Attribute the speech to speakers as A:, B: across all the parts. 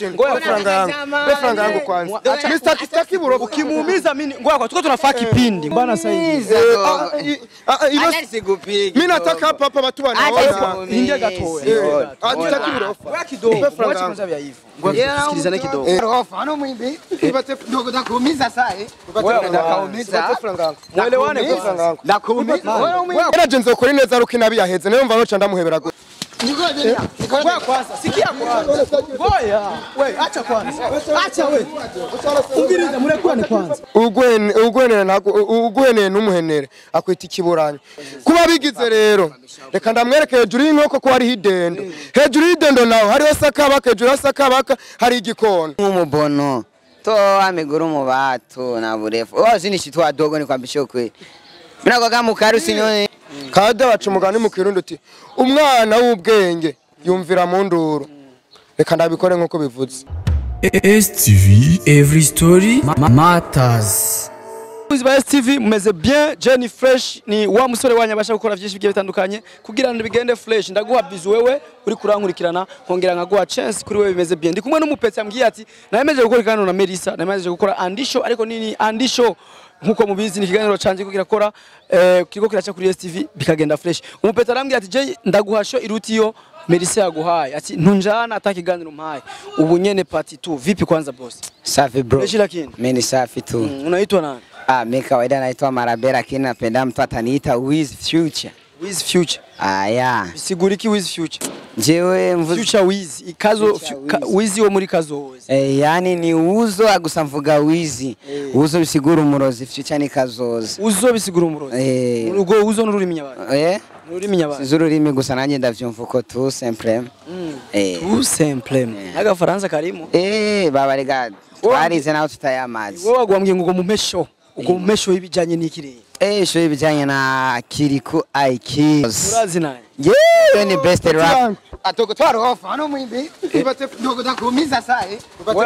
A: Ngoja franga yangu. Wewe franga yangu kwanza. Mimi sitaki buro.
B: Ukimuumiza mimi ngoja kwa tuko tunafaa kipindi. Bana sasa hivi.
A: Mimi nataka hapa hapa watu wanaona.
B: Ingia gatoya.
A: Hatutaki buro.
B: Wewe kidogo. Ngoja kwanza vya hivyo. Ngoja tusikilizane kidogo.
C: Rofa ano mwimbi. Nipate ndogo takuumiza sasa eh. Nipate
A: franga yangu.
B: Muelewane kwa
A: franga yangu.
C: Nakuumiza.
A: Wewe jenzo kuri neza rukina biyaheze niyo mva noca ndamuhebera.
B: Ngoja kwanza, sikia kwanza. Ngoja. Wewe acha kwanza. Acha wewe. Ungiriza murekura ni kwanza.
A: Ugwenene nako ugwenene numuhenere akwita ikiburanyo. Kuba bigize rero. Reka ndamwereke hejuru y'inkoko ko hari hidendo. Hejuru y'idendo naho hariho sakabaka, hejuru ya sakabaka hari igikona.
C: Umubono. Toa miguru mu batu na burefu. Wao sinishitwa dogo nikwambishe kweli. Mina kwa kama ukari usinyone.
A: Kada baca umugani mu Kirundi uti umwana w'ubwenge yumvira mu nduru. Reka ndabikore nkuko bivuze.
D: STV Every Story Matters.
B: Ba STV mumeze bien, Jenny Fresh ni wa musore wanyabasha gukora byinshi bigiye bitandukanye kugira ngo bigende fresh. Ndaguha bizu wewe uri kurankurikirana nkongera nkaguha chance kuri wewe bimeze bien. Ndi kumwe n'umupetsi ambwiye ati nayemeje gukora ikiganiro na Melissa, nayemeje gukora Andisho, ariko nini Andisho nkuko mubizi ni ikiganiro canje ko kirakora kiriko kiraca kuri STV bikagenda fresh. Umupetsi arambwiye ati je ndaguha show irutiyo Melissa yaguhaye ati ntunjana atakiganiro mpaye. Ubu nyene part 2 vipi kwanza boss?
C: Safi bro.
B: Fresh lakini.
C: Mimi ni safi tu.
B: Unaitwa nani?
C: Ah, mimi kawaida naitwa Marabera lakini napenda mtu ataniita Wiz Future.
B: Wiz Future.
C: Ah, yeah.
B: Siguriki Wiz Future.
C: Jewe mvuze
B: Future Wiz ikazo Wiz wo muri kazoza.
C: Eh, yani ni uzo agusa mvuga Wiz. Uzo bisigura umurozi, Future ni kazoza.
B: Uzo bisigura umurozi.
C: Eh.
B: Ugo uzo n'ururimi nyabana.
C: Eh?
B: N'ururimi nyabana.
C: Zururimi gusa nanjye ndavyumva uko tout simple.
B: Eh. Tout simple. Agafaransa karimo.
C: Eh, baba rega twarize naho tutayamazi.
B: Wowe wagwambwiye ngo mumesho. Ugo mumesho ibijanye n'ikirere.
C: Eh, show ibijanye na Kirikou IQ.
B: Urazi naye?
C: Yeah, ni best rap.
A: Atoko
C: twaro off ano mwimbi.
A: Nipate
C: ndogo takuumiza sasa eh.
A: Nipate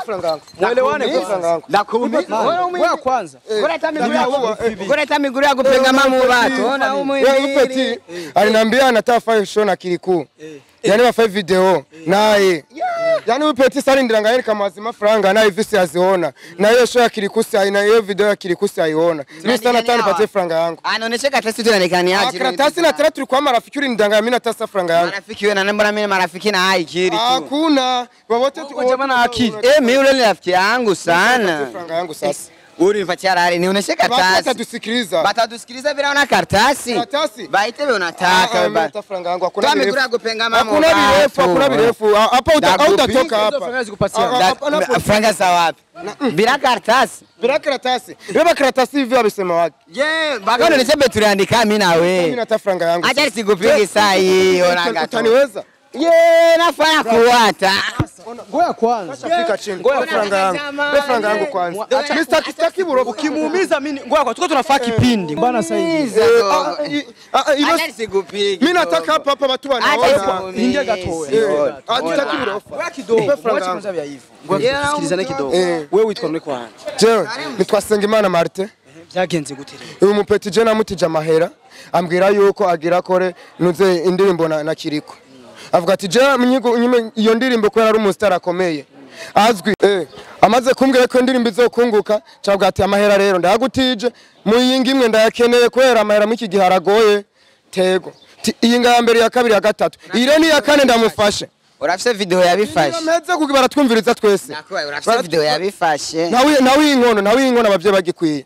A: franga yangu.
B: Muelewane kwa
A: franga yangu.
C: Nakuumiza.
B: Wewe kwanza.
C: Bora miguru yako penga mamu watu. Ona umwimbi.
A: Wewe upeti aliniambia anataka file show na Kirikou. Yani wa five video naye. Yani upeti sari ndiranga kama azima franga naye visi aziona. Na hiyo show ya Kirikou si na hiyo video ya Kirikou si aiona. Mimi sana tani patie franga yangu.
C: Anaonesha karatasi tu inaonekana aje.
A: Karatasi na tena tulikuwa marafiki uri ndanga mimi natasa franga yangu.
C: Marafiki wewe na mbona mimi marafiki na akili tu.
A: Hakuna. Wote
B: jamaa na akili.
C: Eh, mimi yule ni rafiki yangu sana.
A: Franga yangu sasa.
C: Uri nipatia rari nionyeshe karatasi.
A: Batatusikiliza.
C: Batatusikiliza bila una karatasi.
A: Karatasi.
C: Baite wewe unataka
A: wewe. Mimi franga yangu hakuna
C: birefu. Miguru mama.
A: Hakuna birefu, hakuna birefu. Hapa utatoka hapa.
C: Franga za wapi? Bila karatasi.
A: Bila karatasi. Bila karatasi hivi wamesema wapi?
C: Je, bagano niseme tuliandika mimi na wewe.
A: Mimi nataka franga yangu.
C: Acha sikupige saa hii ona.
A: Utaniweza?
C: Ye, nafanya kuwata.
B: Ngoja kwanza.
A: Fika chini. Ngoja franga yangu. Wewe franga yangu kwanza. Mimi sitaki buro.
B: Ukimuumiza mimi ngoja kwa tuko tunafaa kipindi. Bana sasa hivi.
A: Mimi nataka hapa hapa watu wanaona.
B: Ingia gatoya.
A: Hatutaki buro.
B: Wewe kidogo. Ngoja kwanza vya hivyo. Ngoja tusikilizane kidogo. Wewe witwa nani kwanza?
A: Jewe, nitwa Sengimana Martin.
B: Byagenze gute rero?
A: Uyu mupeti je namutije amahera ambwira yuko agira kore nuze indirimbo na Kirikou. Avuga ati je nyime iyo ndirimbo ko yari umustar akomeye azwi amaze kumbwira ko indirimbo izokunguka cyabwa ati amahera rero ndagutije muyinga imwe ndayakeneye kwera amahera mu iki gihe aragoye tego iyi nga ya mbere ya kabiri ya gatatu ire ni ya kane ndamufashe.
C: Urafise video yabifashe.
A: Meze kugira baratwumviriza twese.
C: Urafise video yabifashe.
A: Nawe inkono nawe inkono abavye bagikwiye.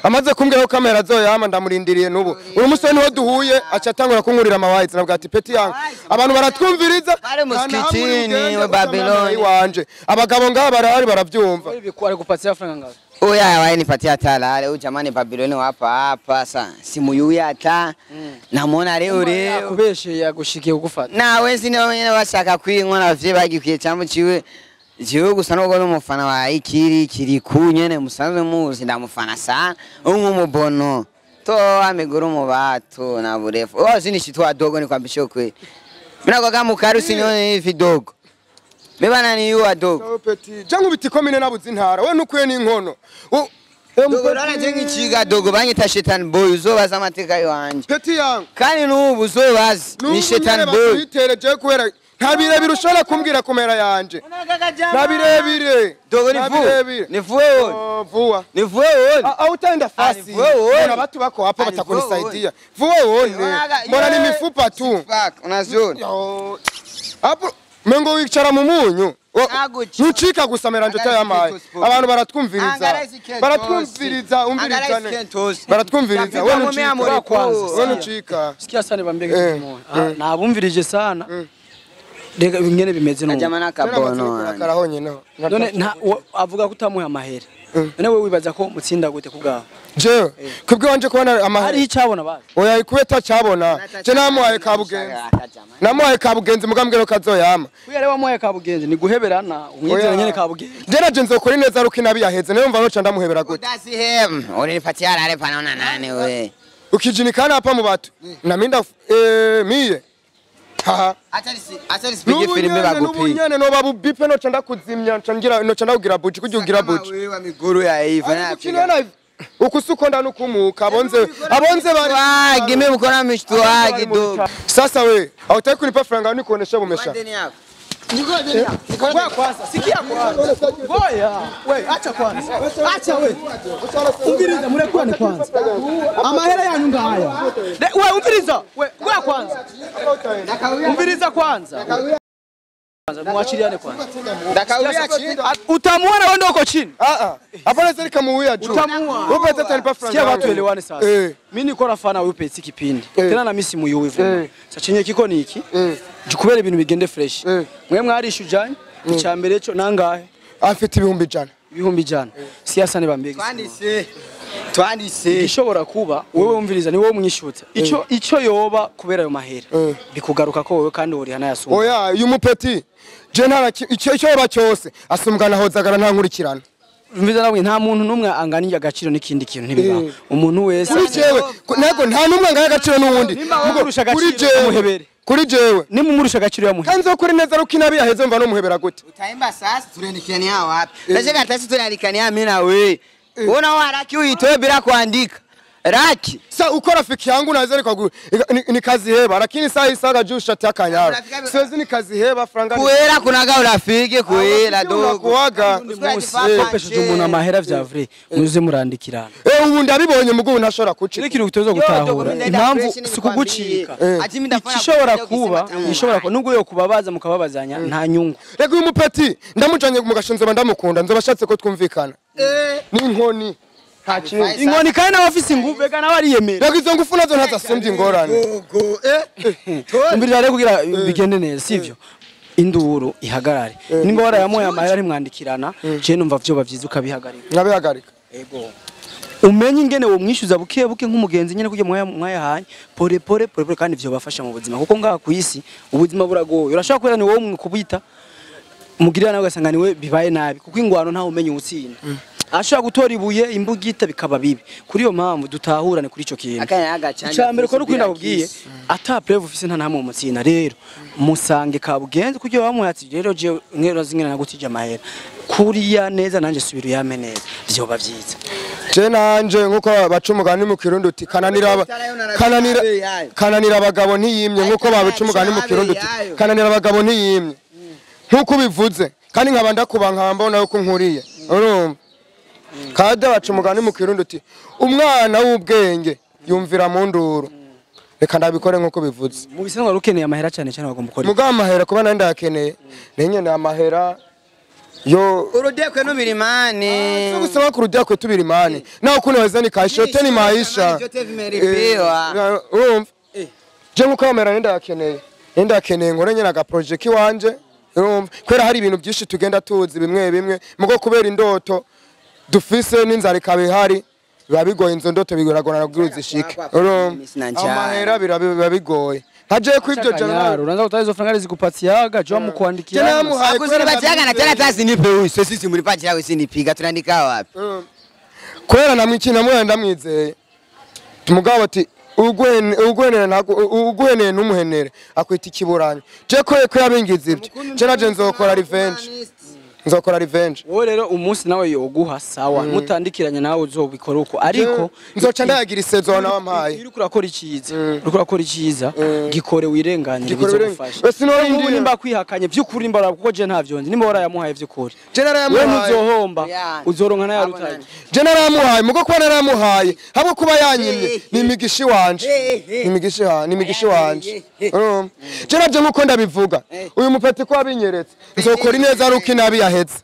A: Amaze kumbwira ko kamera zoyama ndamurindiriye nubu. Uyu musore niho duhuye aca atangura kunkurira amawayizi nabwa ati peti yangu. Abantu baratwumviriza.
C: Bare muskitini we Babylon
A: wanje. Abagabo ngaba barahari baravyumva.
B: Ari gupatia franga ngapi?
C: Oya wae nipatia talale huyu jamani Babylon hapa hapa sasa. Simu yuya hata namuona leo leo.
B: Kubeshe yagushikiye kugufata.
C: Na wezi ni wenyewe bashaka kwinkwa na bavye bagikwiye cyambo ciwe. Jiwe gusa nuko n'umufana wa ikiri Kirikou nyene musanzwe muzi ndamufana sana. Umubono. Toa miguru mu batu na burefu. Wao sinishitwa dogo nikwambishe kweli. Mina kwa kama ukari usinyone hivi dogo. Mebana ni yuwa dogo.
A: Peti. Jangu bitiko mine nabuze intara. We nukuye n'inkono.
C: Dogo rana jengi chiga dogo banyita Shetan Boy uzobaza amateka yanje.
A: Peti yangu.
C: Kandi n'ubu uzobaza ni Shetan Boy.
A: Bitereje kubera Nta birebire ushobora kumbwira kumera yanje. Nta birebire.
C: Dogo ni vu. Ni vuwe
A: Oh, vuwa.
C: Ni vuwe wewe.
A: Au utaenda fasi. Mbona watu wako hapa watakunisaidia. Vuwe uone. Mbona ni mifupa tu.
C: Unaziona.
A: Hapo mengo wicara mu munyu. Nucika gusamera nje tayamaye. Abantu baratwumviriza. Baratwumviriza, umvirizane. Baratwumviriza. Wewe nucika
B: kwanza.
A: Wewe nucika.
B: Sikia sana bambie kitu kimoja. Nabumvirije sana. Rega ingene bimeze no.
C: Ajamana kabono.
B: None avuga ko utamuha amahera. None wewe wibaza ko mutsinda gute kubwawe?
A: Jewe kubwe wanje kubona amahera.
B: Hari icabona bazi.
A: Oya ikubeta cabona. Je namuhaye kabugenzi. Namuhaye kabugenzi mugambwe kazoyama.
B: Kuya rero wamuhaye kabugenzi ni guheberana umwizera nyene kabugenzi.
A: Je naje nzokora neza ruko inabi yaheze nayo mva noca ndamuhebera gute.
C: Udasihem. Ulinipatia lale panaona nani we.
A: Ukijinikana hapa mu batu. Na minda miye. Ha.
C: Acha nisipige filime bagupi.
A: N'ubunyene no babubipe noca ndakuzimya nca ngira noca ndakugira buji kugira ugira buji.
C: Wewe miguru ya hivi.
A: Ukinona ukusukonda nukumuka abonze abonze bari
C: wagi mimi mkona mshtuagi dogo.
A: Sasa we hautaki kunipa franga ni kuonesha bumesha.
B: Ngoja kwanza, sikia kwanza. Ngoja, we acha kwanza. Acha we. Umviriza murekwane kwanza. Amahera yanyu ngaya. We umviriza, we ngoja kwanza. Umviriza kwanza. Kwanza muachiliane kwanza.
C: Ndakawia chini.
B: Utamuona wewe ndio uko chini.
A: Hapana sasa nikamuuia juu.
B: Utamuona.
A: Upe tata nipa franga.
B: Sikia watu elewane sasa. Mimi niko nafana upe si kipindi. Tena na mimi simuyuwi vuba. Sasa chenye kiko ni iki. Jukubere ibintu bigende fresh. Mwe mwarishujanye icyambere cyo nangahe?
A: Afite 100,000.
B: 100,000. Siasa ni bambege.
C: Twandise. Twandise.
B: Ishobora kuba wewe umviriza ni wowe umwishutse. Ico yoba kubera ayo mahera. Bikugaruka ko wewe kandi uri hanayasumba.
A: Oya uyu mupeti je ntara icyo yoba cyose asumbwa na hozagara nta nkurikirana.
B: Umviriza nawe nta muntu numwe anganiye agaciro n'ikindi kintu ntibibaho. Umuntu wese
A: kuri jewe nego nta numwe anganya agaciro n'uwundi.
B: Kuri jewe
A: kuri jewe
B: nimumurusha agaciro yamuhe.
A: Kanzo kuri neza rukinabi yaheze mva no muhebera gute.
C: Utaimba sasa tunaandikiana wapi? Sasa katasi tunaandikiana mimi na wewe. Una haraki uitoe bila kuandika. Raki.
A: Sa uko rafiki yangu naweza nikaziheba lakini saa hii saga juu shati yakanyara. Siwezi nikaziheba franga.
C: Kuera kunaga urafiki kuera dogo.
A: Kuaga.
B: Kopesheje umuntu amahera vya vrai muze murandikirana.
A: Ubu ndabibonye mugo ntashobora kucika.
B: Kiri kutoza gutahura. Impamvu sikugucika. Ishobora kuba ishobora nubwo yo kubabaza mukababazanya nta nyungu.
A: Rega uyu mupeti ndamujanye mu gashinzo ndamukunda nzobashatse ko twumvikana. N'inkoni.
B: Inkoni kandi n'abafise ingufu ega n'abariyemera.
A: Rega izo ngufu nazo ntazasumbye ingorane.
B: Umbirira rero kugira bigende neza sivyo. Induru ihagarare. Nimba warayamoye amahera ntimwandikirana, je numva vyoba vyiza ukabihagarika.
A: Nkabihagarika.
B: Ego. Umenye ingene wo mwishyuza buke buke nk'umugenzi nyene kujya mwayahanye pore pore pore pore kandi vyo bafasha mu buzima kuko ngaha ku isi ubuzima buragoye. Urashobora kubera ni wowe kubita mugirira nawe ugasanga niwe bibaye nabi kuko ingwano ntawe umenye utsinda. Ashobora gutora ibuye imbugita bikaba bibi. Kuri iyo mpamvu dutahurane kuri ico kintu. Icambere ko rukwinda kubwiye ata preuve ufise nta namwe mutsinda rero musange kabugenzi kugira bamuhatsi rero je nkero zingena nagutije amahera. Kuriya neza nanje subira yame neza vyoba vyiza.
A: Je nanje nkuko baca umugani mu Kirundi uti kananira kananira kananira abagabo ntiyimye nkuko babica umugani mu Kirundi uti kananira abagabo ntiyimye. Nkuko bivuze kandi nkaba ndakuba nkamba nayo ko nkuriye. Urumva? Kada baca umugani mu Kirundi uti umwana w'ubwenge yumvira mu nduru. Reka ndabikore nkuko bivuze.
B: Mu bisanzwe rukeneye amahera cyane cyane bagomba gukora.
A: Mugaba amahera kuba nandi ndakeneye. Nenye amahera yo
C: urudekwe nubirimani.
A: Sio gusaba kurudekwe tubirimani. Naho kunaweza nikashote ni maisha. Urumva? Je nkuko amahera ndakeneye. Ndakeneye nkore nyene aga project wanje. Urumva? Kwera hari ibintu byinshi tugenda tuzi bimwe bimwe mugo kubera indoto dufise n'inzara ikaba ihari biba bigoye inzo ndoto bigoragorana kugira uzishike. Urumva? Amahera biba bigoye. Haje kwibyo jana
B: uranza kutazo franga zikupatiaga jwa mukuandikia.
C: Akuzipatiaga na tena tasi nipe huyu. Sio sisi mlipatia wewe sinipiga tunaandika wapi?
A: Kwera namwikina mwe ndamwizeye. Tumugabo ati ugwenera ntago ugweneye numuhenere akwita ikiburanyo. Je ko yabingiza ibyo. Je naje nzokora revenge. Nzokora revenge.
B: Wowe rero umunsi nawe yoguha sawa, mutandikiranye nawe uzobikora uko, ariko
A: nzoca ndayagira isezo nawe ampaye.
B: Iyo uriko urakora iciza, uriko urakora iciza, gikore wirenganye,
A: Gikore wirenganye.
B: bizogufasha.
A: Wese none
B: Ubu nimba kwihakanye vy'ukuri, nimba kuko je ntavyo nzi, nimba warayamuhaye vy'ukuri,
A: Je
B: wewe
A: narayamuhaye.
B: ntuzohomba,
C: Yeah.
B: uzoronka n'ayarutaye.
A: Je narayamuhaye, mugo kuba narayamuhaye hamwe kuba yanyimye ni imigisha iwanje, ni imigisha ni imigisha iwanje. Urumva? Je navyo nkuko ndabivuga, uyu mupeti ko wabinyeretse, nzokora ineza ari uko inabi yahetse.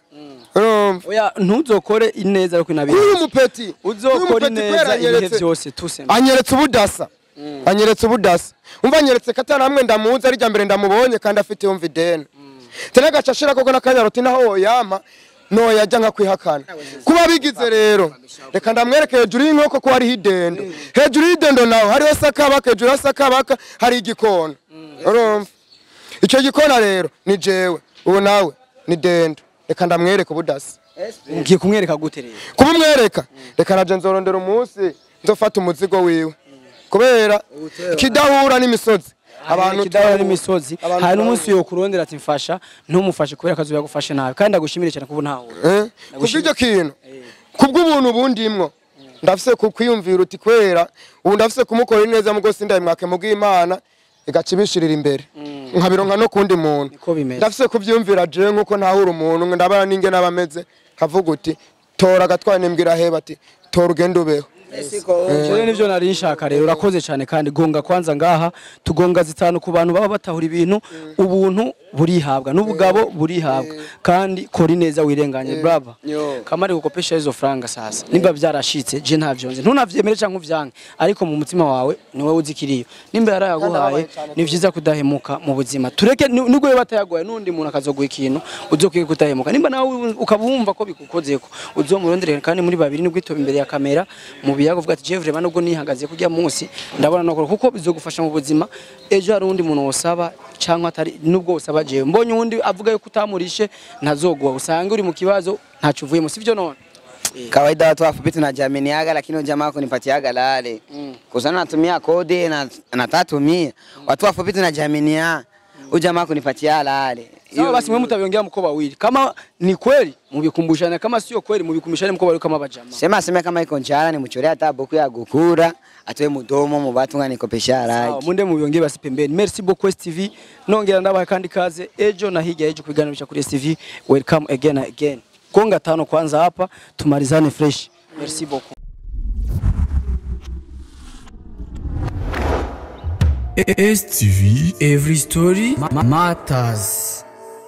A: Urumva?
B: Oya, ntuzokore ineza ariko inabi.
A: Uyu mupeti,
B: Uzokora
A: uyu mupeti
B: ineza
A: kubera
B: ibihe
A: anyeretse
B: vyose tusema.
A: Anyeretse ubudasa, anyeretse ubudasa. Umva, anyeretse ko atari hamwe ndamuzi, ari irya mbere ndamubonye kandi afite yumva ideni tena agaca ashira koko n'akanyaroti naho woyampa noyajya nka kwihakana kuba bigize. Rero reka ndamwereke hejuru y'inkoko ko hariho idendo, hejuru y'idendo naho hariho sakabaka, hejuru ya sakabaka hari igikona. Urumva icyo gikona rero ni jewe ubu nawe ni dendo. Reka ndamwereke ubudasa.
B: Ugiye kumwereka gute rero?
A: Kubumwereka, reka nabyo nzorondera umunsi nzofata umuzigo wiwe, kubera kidahura n'imisozi
B: Abantu kidahura n'imisozi.
A: Abantu
B: Hari n'umunsi yo kurondera ati mfasha, ntumufashe kubera akazi yagufashe nabi. Kandi ndagushimire cyane kuba ntahura.
A: Kubw'ibyo kintu, kubw'ubuntu bundimwo, ndafise kwiyumvira uti kwera ubu ndafise kumukora neza, mugo sindayimwake mu bw'Imana igaca ibishirira imbere nkabironka no kundi muntu.
B: Niko bimeze.
A: Ndafise kuvyumvira jewe nkuko ntahura umuntu, ndabana ninge n'abameze, nkavuga uti tora agatwara, nimbwira heba ati tora ugende ubeho.
B: Jewe nivyo nari nshaka rero, urakoze cyane. Kandi gonga kwanza ngaha tugonga zitanu ku bantu baba batahura ibintu. Ubuntu burihabwa n'ubugabo burihabwa, kandi kora ineza wirenganye, brother.
C: Yo.
B: Kamari gukopesha izo franga sasa, nimba vyarashitse je ntavyo nzi, ntunavyemere canke uvyanke, ariko mu mutima wawe niwe uzikiriyo nimba yarayaguhaye. Ni vyiza kudahemuka mu buzima, tureke nubwo yoba atayaguhaye n'undi muntu akazoguha ikintu, uzokwiye kudahemuka. Nimba nawe ukaba wumva ko bikukozeko, uzomurondere kandi muri babiri, nubwo itoba imbere ya kamera mu biyago, uvuga ati je vraiment nubwo nihagaze kujya munsi ndabona nokora, kuko bizogufasha mu buzima. Ejo hari undi muntu wosaba cyangwa atari nubwo wosaba, jewe mbonye uwundi avuga yuko utamurishe ntazoguha, usange uri mu kibazo ntaco uvuyemo, sivyo none?
C: Kawaida watu wafupi tunajaminiaga, lakini huyu jamaa kunipatiaga lale. Kwa sababu natumia kodi na 300. Watu wafupi tunajaminia. Huyu jamaa kunipatia lale.
B: Sawa basi, mwe mtaviongea mko wawili. Kama ni kweli mubikumbushane, kama sio kweli mubikumbushane mko wawili kama bajamaa.
C: Sema sema kama iko njala nimchorea hata buku ya gukura atoe mudomo mu batu nganikopesha
B: Sawa,
C: laki.
B: munde mubiongee basi pembeni. Merci beaucoup STV. Nongera ndabaha kandi kaze ejo na hirya ejo kubiganiro cha kuri STV. Welcome again and again. Gonga tano kwanza hapa tumalizane fresh. Merci beaucoup.
D: STV Every Story Matters.